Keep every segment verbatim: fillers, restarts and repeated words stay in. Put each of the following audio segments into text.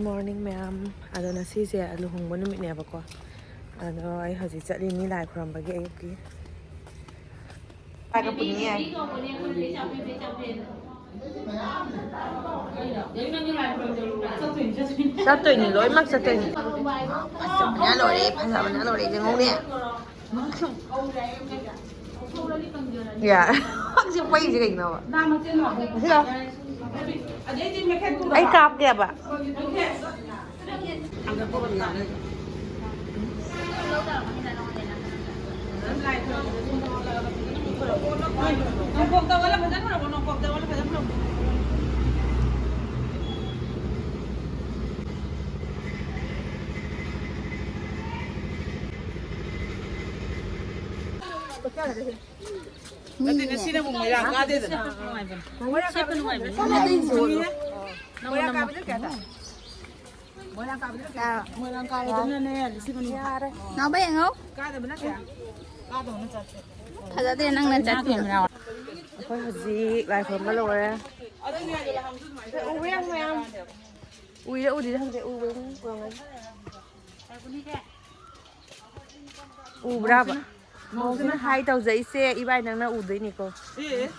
Morning, ꯃꯌꯥꯝ꯫ ꯑꯗꯣ ꯉꯁꯤꯁꯦ ꯂꯨꯍꯣꯡꯕ ꯅꯨꯃꯤꯠꯅꯦꯕꯀꯣ꯫ ꯑꯗꯣ ꯑꯩ ꯍꯧꯖꯤꯛ ꯆꯠꯂꯤꯅꯤ ꯂꯥꯏ ꯈꯨꯔꯨꯝꯕꯒꯤ ꯑꯌꯨꯛꯀꯤ꯫ ꯂꯥꯏꯒ ꯄꯨꯅꯤ ꯌꯥꯏ꯫ ꯆꯠꯇꯣꯏꯅꯤ, ꯂꯣꯏꯅꯃꯛ ꯆꯠꯇꯣꯏꯅꯤ꯫ ꯐꯖꯕꯅ ꯂꯣꯏꯔꯦ, ꯐꯖꯕꯅ ꯂꯣꯏꯔꯦ, ꯌꯦꯡꯉꯧꯅꯦ꯫ ꯌꯥ꯫ ꯁꯤ ꯄꯩꯁꯦ ꯀꯩꯒꯤꯅꯣꯕ? ꯁꯤꯗ꯫ ꯑꯩ ꯀꯥꯞꯀꯦꯕ꯫ ꯅꯠꯇꯦ, ꯉꯁꯤꯅ ꯑꯃꯨꯛ ꯃꯣꯏꯔꯥꯡ ꯀꯥꯗꯦꯗꯅ꯫ ꯃꯣꯏꯔꯥꯡ ꯀꯥꯕꯗ ꯀꯌꯥ ꯇꯥꯏ? ꯃꯣꯏꯔꯥꯡ ꯀꯥꯕꯗ ꯀꯌꯥ ꯇꯥꯏ? ꯃꯣꯏꯔꯥꯡ ꯀꯥꯕꯗ ꯀꯌꯥ? ꯃꯣꯏꯔꯥꯡ ꯀꯥꯕꯗꯅꯅꯦ, ꯂꯤꯁꯤꯡ ꯑꯅꯤ꯫ ꯌꯥꯔꯦ꯫ ꯅꯥꯎꯕ ꯌꯦꯡꯉꯣ꯫ ꯀꯥꯗꯕꯅ ꯀꯌꯥ? ꯀꯥꯗꯕꯅ ꯆꯥꯇ꯭ꯔꯦꯠ꯫ ꯐꯖꯗꯦ ꯅꯪꯅ ꯆꯠꯄꯤꯗꯣ꯫ ꯑꯩꯈꯣꯏ ꯍꯧꯖꯤꯛ ꯂꯥꯏ ꯈꯨꯔꯨꯝꯕ ꯂꯣꯏꯔꯦ꯫ ꯎꯕ ꯌꯥꯝ ꯃꯌꯥꯝ꯫ ꯎꯏꯔ ꯎꯗ꯭ꯔꯤꯔ ꯈꯪꯗꯦ, ꯎꯕ ꯎꯔꯝꯒꯅꯤ꯫ ꯎꯕ꯭ꯔꯥꯕ? ꯃꯧꯁꯤꯅ ꯍꯥꯏ ꯇꯧꯖꯩꯁꯦ, ꯏꯕꯥꯏ ꯅꯪꯅ ꯎꯗꯣꯏꯅꯤꯀꯣ꯫ ꯑꯦ꯫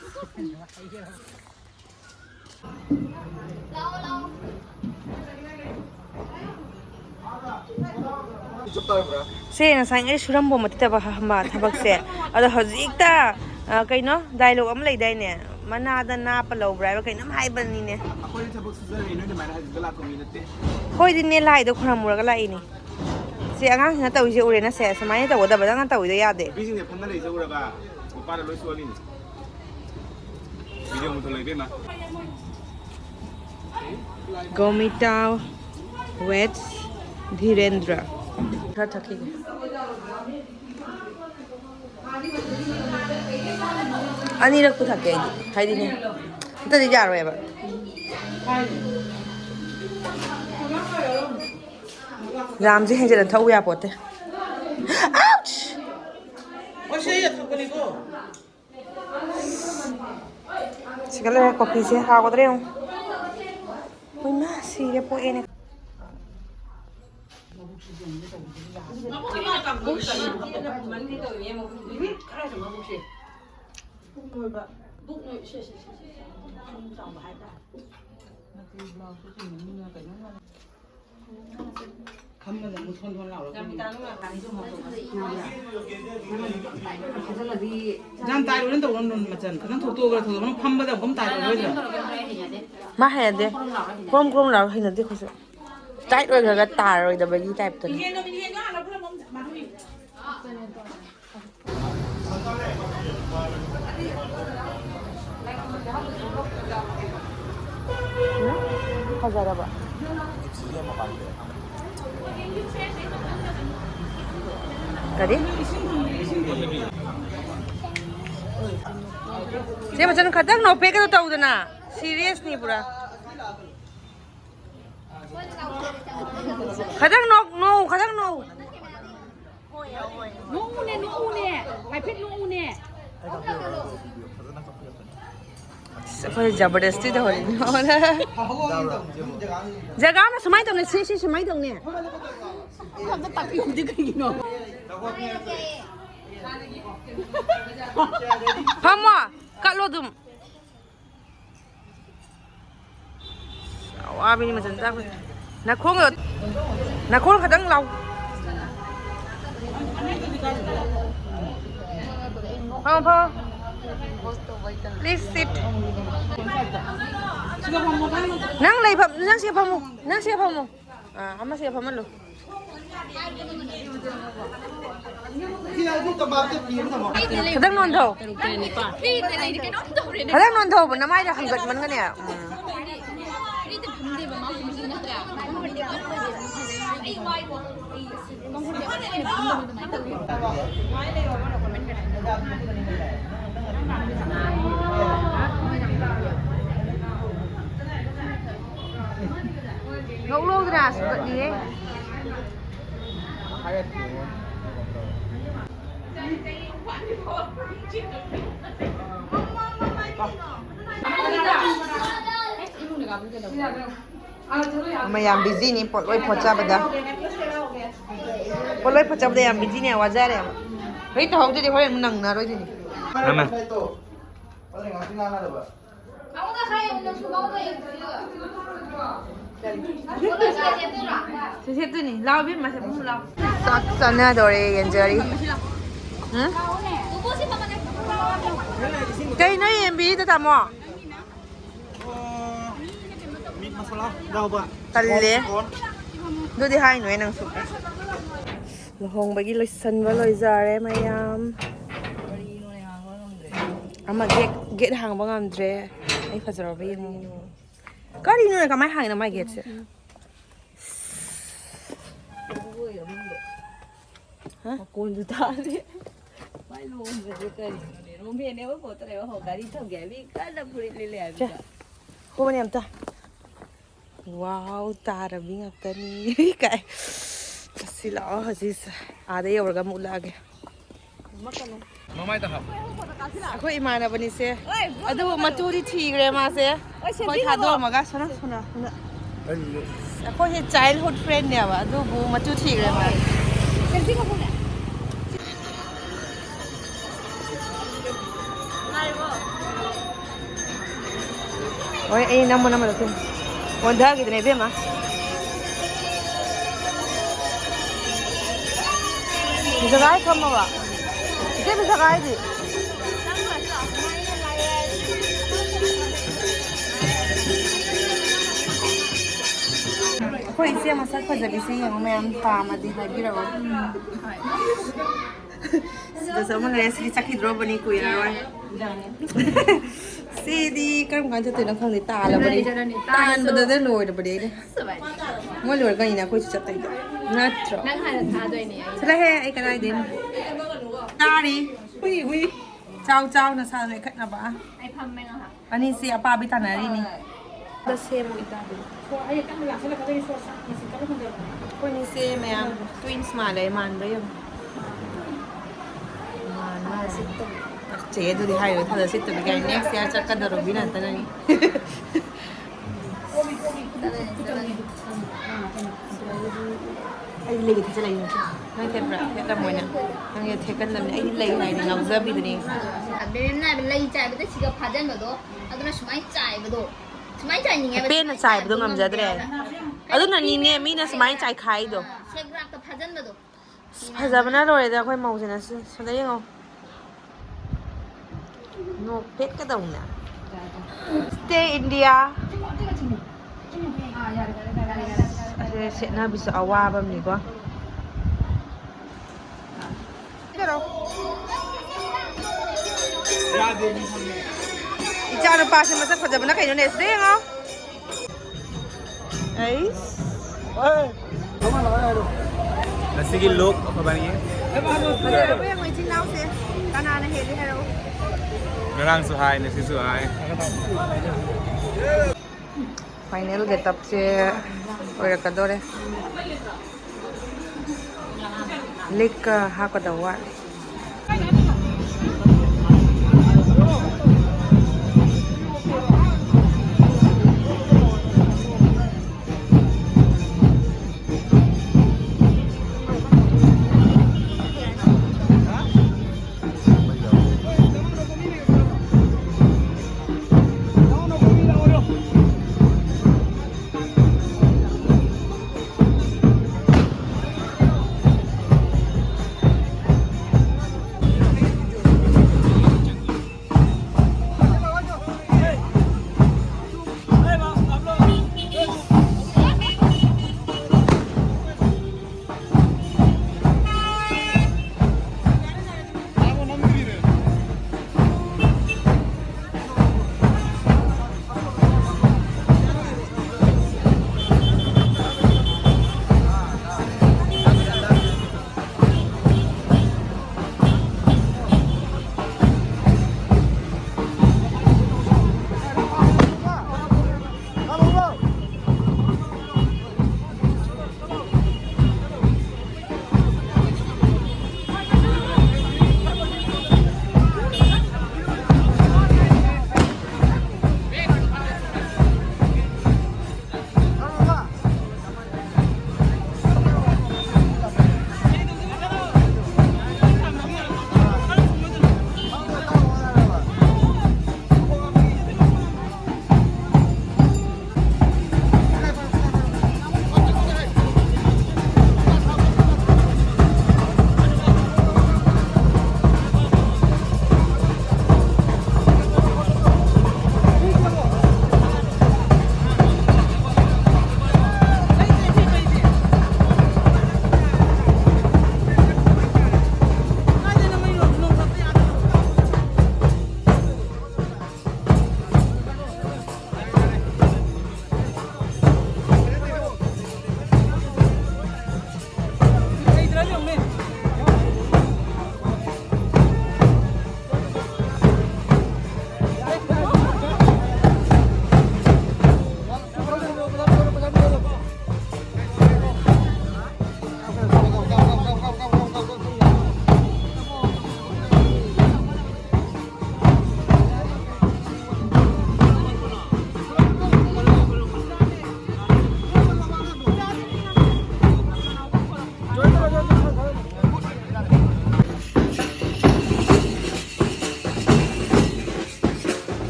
ꯁꯦ ꯉꯁꯥꯏꯉꯩ ꯁꯨꯔꯝꯕ ꯃꯇꯤꯛꯇꯕ ꯍ-, ꯍꯝꯕ ꯊꯕꯛꯁꯦ꯫ ꯑꯗꯣ ꯍꯧꯖꯤꯛꯇ, ꯑ, ꯀꯩꯅꯣ dialogue ꯑꯃ ꯂꯩꯗꯥꯏꯅꯦ? "ꯃꯅꯥꯗ ꯅꯥꯞꯄ ꯂꯧꯕ꯭ꯔꯥ" ꯍꯥꯏꯕ ꯀꯩꯅꯣꯝ ꯍꯥꯏꯕꯅꯤꯅꯦ꯫ ꯑꯩꯈꯣꯏꯅ ꯊꯕꯛ ꯁꯨꯖꯔꯛꯏ, ꯅꯣꯏ ꯑꯗꯨꯃꯥꯏꯅ ꯍꯧꯖꯤꯛꯇ ꯂꯥꯛꯄ ꯃꯤ ꯅꯠꯇꯦ꯫ ꯍꯣꯏꯗꯤꯅꯦ, ꯂꯥꯏꯗꯣ ꯈꯨꯔꯝꯃꯨꯔꯒ ꯂꯥꯛꯏꯅꯦ꯫ ꯁꯤ ꯑꯉꯥꯡꯁꯤꯅ ꯇꯧꯔꯤꯁꯦ ꯎꯔꯦ ꯅꯁꯦ, ꯁꯨꯃꯥꯏꯅ ꯇꯧꯒꯗꯕ, ꯅꯪꯅ ꯇꯧꯔꯤꯗꯣ ꯌꯥꯗꯦ꯫ ꯅꯨꯄꯤꯁꯤꯡꯁꯦ ꯐꯝꯅ ꯂꯩꯖꯔꯨꯔꯒ ꯅꯨꯄꯥꯗ ꯂꯣꯏ ꯁꯣꯜꯂꯤꯅꯦ꯫ ꯚꯤꯗꯤꯑꯣ ꯃꯨꯊꯠꯂꯣ ꯏꯕꯦꯝꯃ꯫ ꯒꯣꯃꯤꯇꯥ weds ꯙꯤꯔꯦꯟꯗ꯭ꯔ꯫ ꯈꯔ ꯊꯛꯈꯤꯒꯦ꯫ ꯑꯅꯤꯔꯛꯄꯨ ꯊꯛꯀꯦ ꯑꯩꯗꯤ, ꯍꯥꯏꯗꯤꯅꯦ, ꯅꯠꯇ꯭ꯔꯗꯤ ꯌꯥꯔꯣꯏꯕ꯫ ꯌꯥꯝꯁꯦ ꯍꯦꯟꯖꯤꯟꯅ ꯊꯛꯎ ꯌꯥꯄꯣꯠꯇꯦ꯫ Ouch! ꯁꯤꯒ ꯂꯩꯔꯦ, ꯀꯣꯐꯤꯁꯦ ꯍꯥꯎꯒꯗ꯭ꯔꯥ ꯌꯦꯡꯉꯨ꯫ ꯏꯃꯥ, ꯁꯤꯔꯦ, ꯄꯣꯛꯑꯦꯅꯦ꯫ ꯄꯨꯛ ꯅꯣꯏꯕ꯫ ꯄꯨꯛ ꯅꯣꯏ, ꯁꯦ, ꯁꯦ, ꯁꯦ, ꯁꯦ꯫ ꯄꯨꯛ ꯆꯥꯎꯕ ꯍꯥꯏꯇꯥꯔꯦ꯫ ꯃꯆꯨ ꯕ꯭ꯂꯥꯎꯁꯁꯨ ꯆꯨꯝꯃꯤꯅ ꯀꯩꯅꯣ ꯈꯝꯕꯅ ꯑꯃꯨꯛ ꯊꯣꯟ ꯊꯣꯟ ꯂꯥꯎꯔꯛꯀꯅꯤ꯫ ꯌꯥꯝ ꯇꯥꯏꯠ ꯑꯣꯏꯅ ꯇꯧꯒꯅꯨ, ꯃꯆꯟ ꯈꯤꯇꯪ ꯊꯣꯛꯇꯣꯛꯑꯒ ꯊꯣꯛꯇꯣꯛꯑꯒ ꯐꯝꯕꯗ ꯑꯃꯨꯛ ꯇꯥꯏꯠ ꯑꯣꯏꯔꯣꯏꯗ꯭ꯔꯥ? ꯃꯥ ꯍꯩꯅꯗꯦ꯫ ꯀ꯭ꯔꯣꯝ ꯀ꯭ꯔꯣꯝ ꯂꯥꯎꯔ ꯍꯩꯅꯗꯦ ꯑꯩꯈꯣꯏꯁꯨ꯫ ꯇꯥꯏꯠ ꯑꯣꯏꯈ꯭ꯔꯒ ꯇꯥꯔꯣꯏꯗꯕꯒꯤ ꯇꯥꯏꯞꯇꯅꯤ꯫ ꯐꯖꯔꯕ? ꯀꯔꯤ? ꯆꯦ ꯃꯆꯟ, ꯈꯇꯪ ꯅꯣꯛꯐꯦꯠꯀꯗꯣ ꯇꯧꯗꯅ꯫ ꯁꯤꯔꯤꯌꯁꯅꯤ ꯄꯨꯔꯥ꯫ ꯈꯇꯪ ꯅꯣꯛ, ꯅꯣꯛꯎ, ꯈꯇꯪ ꯅꯣꯛꯎ꯫ ꯅꯣꯛꯎꯅꯦ, ꯅꯣꯛꯎꯅꯦ꯫ ꯍꯥꯏꯐꯦꯠ ꯅꯣꯛꯎꯅꯦ꯫ ꯑꯁ, ꯑꯩꯈꯣꯏ ꯖꯕꯔꯗꯁꯇꯤ ꯇꯧꯍꯜꯂꯤꯅꯤ꯫ ꯖꯒꯥ ꯑꯃ ꯁꯨꯃꯥꯏꯅ ꯇꯧꯅꯦ, ꯁꯤ, ꯁꯤ ꯁꯨꯃꯥꯏꯅ ꯇꯧꯅꯦ꯫ ꯑꯝꯇ ꯇꯥꯛꯄꯤꯌꯨꯗꯤ ꯀꯩꯒꯤꯅꯣ? ꯐꯝꯃꯣ, ꯀꯠꯂꯣ ꯑꯗꯨꯝ꯫ ꯑꯋꯥꯕꯤꯅꯤ ꯃꯆꯟ ꯆꯥꯛꯄꯁꯦ꯫ ꯅꯈꯣꯡ, ꯅꯈꯣꯡ ꯈꯇꯪ ꯂꯥꯎ꯫ ꯐꯝꯃꯣ, ꯐꯝꯃꯣ꯫ Please sit. ꯅꯪ ꯂꯩꯐꯝ, ꯅꯪ ꯁꯤ ꯐꯝꯃꯨ, ꯅꯪ ꯁꯤ ꯐꯝꯃꯨ꯫ ꯑꯥ, ꯑꯃ ꯁꯤꯗ ꯐꯝꯍꯜꯂꯨ꯫ ꯈꯤꯇꯪ ꯅꯣꯟꯊꯧ꯫ ꯈꯤꯇꯪ ꯅꯣꯟꯊꯧꯕ, ꯅꯃꯥꯏꯗꯣ ꯍꯪꯒꯠꯃꯟꯒꯅꯦ꯫ ꯎꯝ꯫ ꯅꯣꯛꯂꯧꯗꯅ ꯁꯨꯒꯠꯂꯤꯌꯦ꯫ ꯃꯌꯥꯝ ꯕꯤꯖꯤꯅꯤ ꯄꯣꯠ ꯂꯣꯏ ꯐꯣꯠꯆꯕꯗ꯫ ꯄꯣꯠ ꯂꯣꯏ ꯐꯣꯠꯆꯕꯗ ꯌꯥꯝ ꯕꯤꯖꯤꯅꯤ, ꯋꯥꯖꯔꯦꯕ꯫ ꯍꯧꯖꯤꯛ ꯇꯧꯍꯧꯗ꯭ꯔꯗꯤ ꯍꯣꯔꯦꯟ ꯑꯃꯨꯛ ꯅꯪꯅꯔꯣꯏꯗꯣꯏꯅꯤ꯫ ꯃꯥꯃ꯫ ꯁꯤ ꯁꯦꯠꯇꯣꯏꯅꯤ꯫ ꯂꯥꯎ ꯏꯕꯦꯝꯃ, ꯁꯦ ꯄꯨꯡ ꯂꯥꯎ꯫ ꯆꯥꯛ ꯆꯥꯅꯗꯣꯔꯦ, ꯌꯦꯟꯖꯔꯤ꯫ ꯎꯝ? ꯀꯩꯅꯣ ꯌꯦꯟꯕꯤꯔꯤꯗꯣ, ꯇꯥꯃꯣ? ꯃꯤꯠ ꯃꯁꯥꯂꯥ ꯌꯥꯎꯕ꯫ ꯇꯜꯂꯦ꯫ ꯀꯣꯔꯟ꯫ ꯑꯗꯨꯗꯤ ꯍꯥꯏꯅꯨꯍꯦ ꯅꯪꯁꯨ꯫ ꯂꯨꯍꯣꯡꯕꯒꯤ ꯂꯣꯏꯁꯟꯕ ꯂꯣꯏꯖꯔꯦ ꯃꯌꯥꯝ꯫ ꯑꯃ ꯒꯦꯠ, ꯒꯦꯠ ꯍꯥꯡꯕ ꯉꯝꯗ꯭ꯔꯦ꯫ ꯑꯩ ꯐꯖꯔꯕ ꯌꯦꯡꯉꯣ꯫ ꯀꯔꯤꯅꯣ, ꯀꯃꯥꯏꯅ ꯍꯥꯡꯉꯤꯅꯣ ꯃꯥꯏ ꯒꯦꯠꯁꯦ? ꯍꯥ? ꯃꯀꯣꯟꯁꯨ ꯇꯥꯗꯦ꯫ ꯃꯥꯏ ꯂꯨꯍꯣꯡꯕꯁꯦ ꯀꯔꯤꯅꯣꯅꯦ? ꯔꯣꯃꯦꯟꯅꯦꯕ ꯄꯣꯠꯇ ꯂꯩꯕ ꯍꯣ, ꯒꯥꯔꯤ ꯊꯧꯒꯦ ꯍꯥꯏꯕꯤ ꯀꯟꯅ ꯐꯨꯔꯤꯠ ꯂꯤꯠꯂꯦ ꯍꯥꯏꯕꯤꯗ꯫ ꯁꯦ꯫ ꯍꯣꯕꯅꯦ ꯑꯝꯇ꯫ ꯋꯥꯎ, ꯇꯥꯔꯕꯤ ꯉꯥꯛꯇꯅꯤ꯫ ꯀꯥꯏ꯫ ꯑꯁꯤ ꯂꯥꯛꯑꯣ ꯍꯧꯖꯤꯛꯁꯦ꯫ ꯑꯥꯗ ꯌꯧꯔꯒ ꯑꯃꯨꯛ ꯎꯠꯂꯛꯑꯒꯦ꯫ ꯃꯃꯥꯏꯗ ꯍꯥꯞꯄꯣ꯫ ꯑꯩꯈꯣꯏ ꯏꯃꯥꯟꯅꯕꯅꯤꯁꯦ꯫ ꯑꯗꯨꯕꯨ ꯃꯇꯨꯗꯤ ꯊꯤꯈ꯭ꯔꯦ ꯃꯥꯁꯦ꯫ ꯑꯩꯈꯣꯏ ꯊꯥꯗꯣꯛꯑꯝꯃꯒ ꯁꯣꯅ, ꯁꯣꯅ, ꯁꯣꯅ꯫ ꯑꯩꯈꯣꯏꯁꯦ childhood friendꯅꯦꯕ, ꯑꯗꯨꯕꯨ ꯃꯇꯨ ꯊꯤꯈ꯭ꯔꯦ ꯃꯥꯁꯦ꯫ ꯍꯣꯏ, ꯑꯩ ꯅꯝꯃꯣ, ꯅꯝꯃꯣ, ꯅꯝꯃꯣ꯫ ꯑꯣꯟꯊꯈꯤꯗꯅ ꯏꯕꯦꯝꯃ꯫ ꯖꯒꯥ ꯐꯝꯃꯕ? ꯏꯆꯦ, ꯖꯒꯥ ꯍꯥꯏꯗꯤ? ꯑꯩꯈꯣꯏ ꯏꯆꯦ ꯃꯁꯛ ꯐꯖꯕꯤꯁꯦ ꯌꯦꯡꯉꯣ ꯃꯌꯥꯝ, ꯄꯥꯝꯃꯗꯤ ꯍꯥꯏꯕꯤꯔꯛꯑꯣ꯫ ꯁꯤꯗꯁꯨ ꯑꯃ ꯂꯩꯔꯦ, ꯁꯤꯗꯤ ꯆꯠꯈꯤꯗ꯭ꯔꯣꯕꯅꯤ, ꯀꯨꯏꯔꯔꯣꯏ꯫ ꯁꯤꯗꯤ ꯀꯔꯝ ꯀꯥꯟ ꯆꯠꯇꯣꯏꯅꯣ ꯈꯪꯗꯦ, ꯇꯥꯜꯂꯕꯅꯤ꯫ ꯆꯠꯂꯅꯤ, ꯆꯠꯂꯅꯤ, ꯇꯥꯜꯂꯁꯨ꯫ ꯇꯥꯟꯕꯗꯗ ꯂꯣꯏꯔꯕꯅꯦ ꯑꯩꯅ꯫ ꯃꯣꯏ ꯂꯣꯏꯔꯀꯥꯟꯗ ꯑꯩꯈꯣꯏꯁꯨ ꯆꯠꯇꯣꯏꯅꯦ꯫ ꯅꯠꯇ꯭ꯔꯣ? ꯅꯪ ꯍꯥꯟꯅ ꯊꯥꯗꯣꯏꯅꯦ ꯑꯩ꯫ ꯆꯠꯂꯍꯦ, ꯑꯩ ꯀꯗꯥꯏꯗꯩꯅꯣ? ꯇꯥꯔꯤ꯫ ꯍꯨꯏ, ꯍꯨꯏ꯫ ꯆꯥꯎ, ꯆꯥꯎ, ꯅꯁꯥ ꯅꯣꯏꯈꯠꯅꯕ꯫ ꯑꯩ ꯐꯝꯃꯦ ꯉꯥꯏꯍꯥꯛ꯫ ꯑꯅꯤꯁꯦ ꯑꯄꯥꯕꯤ ꯇꯥꯟꯅꯔꯤꯅꯤ꯫ ꯍꯣꯏ꯫ ꯑꯝꯇ ꯁꯦꯝꯃꯨ ꯏꯇꯥꯗꯤ꯫ ꯑꯩꯈꯣꯏꯅꯤꯁꯦ ꯃꯌꯥꯝ twins ꯃꯥꯜꯂꯦ, ꯃꯥꯟꯕ꯭ꯔꯥ ꯌꯦꯡꯉꯨ꯫ ꯃꯥꯟ ꯃꯥꯜꯂꯦ꯫ ꯆꯦ ꯑꯗꯨꯗꯤ ꯍꯥꯏꯔꯣꯏ, ꯊꯥꯗ ꯁꯤꯠꯇꯕꯤ ꯀꯥꯏ, next year ꯆꯠꯀꯗꯧꯔꯕꯤ ꯅꯠꯇꯅꯅꯤ꯫ ꯑꯩꯗꯤ ꯂꯩꯒ ꯊꯦꯠꯆꯜꯂꯛꯏꯅꯦ꯫ ꯅꯪ ꯊꯦꯠꯄ꯭ꯔꯥ? ꯊꯦꯠꯂꯝꯃꯣꯏꯅ꯫ ꯅꯪꯁꯦ ꯊꯦꯠꯀꯟꯗꯕꯅꯤ꯫ ꯑꯩꯗꯤ ꯂꯩ ꯍꯥꯏꯗꯤ ꯉꯥꯎꯖꯕꯤꯗꯨꯅꯤ꯫ ꯕꯦꯝꯅ ꯍꯥꯏꯕ ꯂꯩ ꯆꯥꯏꯕꯗ ꯁꯤꯒ ꯐꯥꯖꯟꯕꯗꯣ, ꯑꯗꯨꯅ ꯁꯨꯃꯥꯏꯅ ꯆꯥꯏꯕꯗꯣ, ꯁꯨꯃꯥꯏꯅ ꯆꯥꯏꯅꯤꯡꯉꯦꯕ꯫ ꯄꯦꯟꯅ ꯆꯥꯏꯕꯗꯣ ꯉꯝꯖꯗ꯭ꯔꯦ꯫ ꯑꯗꯨꯅꯅꯤꯅꯦ ꯃꯤꯅ ꯁꯨꯃꯥꯏꯅ ꯆꯥꯏꯈꯥꯏꯗꯣ꯫ ꯁꯦꯒ꯭ꯔꯥꯛꯇ ꯐꯥꯖꯟꯕꯗꯣ꯫ ꯑꯁ, ꯐꯖꯕꯅ ꯂꯣꯏꯔꯦꯗ ꯑꯩꯈꯣꯏ ꯃꯧꯁꯤꯅ꯫ ꯁꯤ, ꯁꯤꯗ ꯌꯦꯡꯉꯣ꯫ ꯅꯣꯛꯐꯦꯠꯀꯗꯧꯅꯦ꯫ Stay India꯫ ꯑꯁꯦ ꯁꯦꯠꯅꯕꯤꯁꯨ ꯑꯋꯥꯕ ꯑꯃꯅꯤꯀꯣ꯫ ꯏꯆꯥ ꯅꯨꯄꯥꯁꯦ ꯃꯁꯛ ꯐꯖꯕꯅ ꯀꯩꯅꯣꯅꯦ꯫ ꯁꯤꯗ ꯌꯦꯡꯉꯣ꯫ ꯑꯩꯁ꯫ ꯉꯁꯤꯒꯤ ꯂꯨꯛ ꯑꯩꯈꯣꯏꯕꯥꯅꯤꯒꯤ꯫ ꯐꯖꯔꯕ ꯌꯦꯡꯉꯣ ꯏꯆꯤꯟ ꯏꯅꯥꯎꯁꯦ꯫ ꯀꯅꯥꯅ ꯍꯦꯜꯂꯤ ꯍꯥꯏꯔꯛꯑꯣ꯫ ꯉꯔꯥꯡꯁꯨ ꯍꯥꯏ, ꯉꯁꯤꯁꯨ ꯍꯥꯏ꯫ Final getupꯁꯦ ꯑꯣꯏꯔꯛꯀꯗꯣꯔꯦ꯫ ꯂꯤꯛꯀ ꯍꯥꯞꯀꯗꯕ ꯋꯥꯠꯂꯤ꯫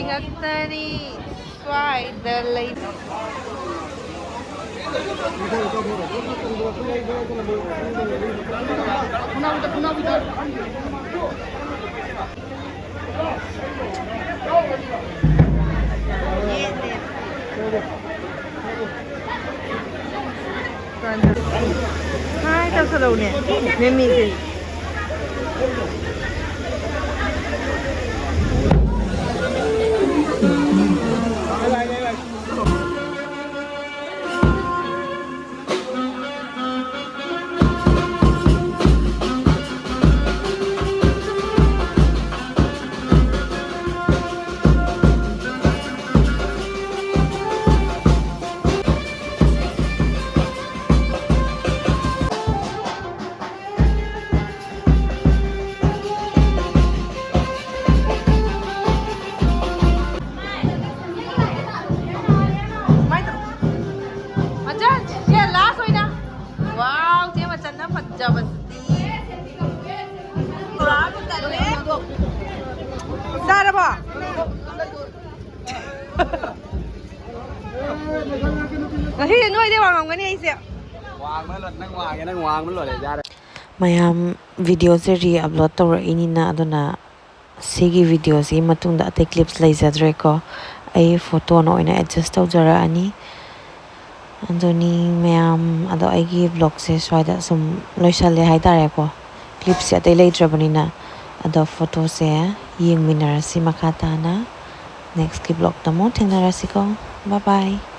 ꯉꯥꯛꯇꯅꯤ ꯁ꯭ꯋꯥꯏꯗ ꯂꯩ꯫ ꯍꯥꯏ ꯇꯧꯁꯜꯂꯛꯎꯅꯦ ꯃꯦꯃꯤꯁꯦ꯫ ꯁꯨꯃꯥꯏꯅ ꯇꯧ꯫ ꯃꯆꯟ, ꯁꯦ ꯂꯥꯁ ꯑꯣꯏꯅ꯫ ꯋꯥꯎ, ꯆꯦ ꯃꯆꯟꯅ ꯐꯖꯕꯁꯤꯗꯤ꯫ ꯆꯥꯔꯕꯣ? ꯉꯁꯤꯗꯤ ꯅꯣꯏꯗꯩ ꯋꯥꯡꯉꯝꯒꯅꯤ ꯑꯩꯁꯦ꯫ ꯋꯥꯡꯕꯅ ꯂꯣꯏ-, ꯅꯪ ꯋꯥꯡꯉꯦ, ꯅꯪ ꯋꯥꯡꯕꯅ ꯂꯣꯏꯔꯦ, ꯌꯥꯔꯦ꯫ ꯃꯌꯥꯝ, ꯚꯤꯗꯤꯑꯣꯁꯦ ꯔꯤ ꯑꯞꯂꯣꯗ ꯇꯧꯔꯛꯏꯅꯤꯅ, ꯑꯗꯨꯅ ꯁꯤꯒꯤ ꯚꯤꯗꯤꯑꯣꯁꯤꯒꯤ ꯃꯇꯨꯡꯗ ꯑꯇꯩ ꯀ꯭ꯂꯤꯞꯁ ꯂꯩꯖꯗ꯭ꯔꯦꯀꯣ꯫ ꯑꯩ ꯐꯣꯇꯣꯅ ꯑꯣꯏꯅ ꯑꯦꯗꯖꯁ ꯇꯧꯖꯔꯛꯑꯅꯤ꯫ ꯑꯗꯨꯅꯤ ꯃꯌꯥꯝ, ꯑꯗꯣ ꯑꯩꯒꯤ ꯚ꯭ꯂꯣꯒꯁꯦ ꯁ꯭ꯋꯥꯏꯗ ꯁꯨꯝ ꯂꯣꯏꯁꯜꯂꯦ ꯍꯥꯏꯇꯥꯔꯦꯀꯣ꯫ ꯀ꯭ꯂꯤꯞꯁꯦ ꯑꯇꯩ ꯂꯩꯇ꯭ꯔꯕꯅꯤꯅ꯫ ꯑꯗꯣ ꯐꯣꯇꯣꯁꯦ ꯌꯦꯡꯃꯤꯟꯅꯔꯁꯤ ꯃꯈꯥ ꯇꯥꯅ꯫ ꯅꯦꯛꯁꯀꯤ ꯚ꯭ꯂꯣꯒꯇ ꯑꯃꯨꯛ ꯊꯦꯡꯅꯔꯁꯤꯀꯣ꯫ ꯕꯥꯏ ꯕꯥꯏ꯫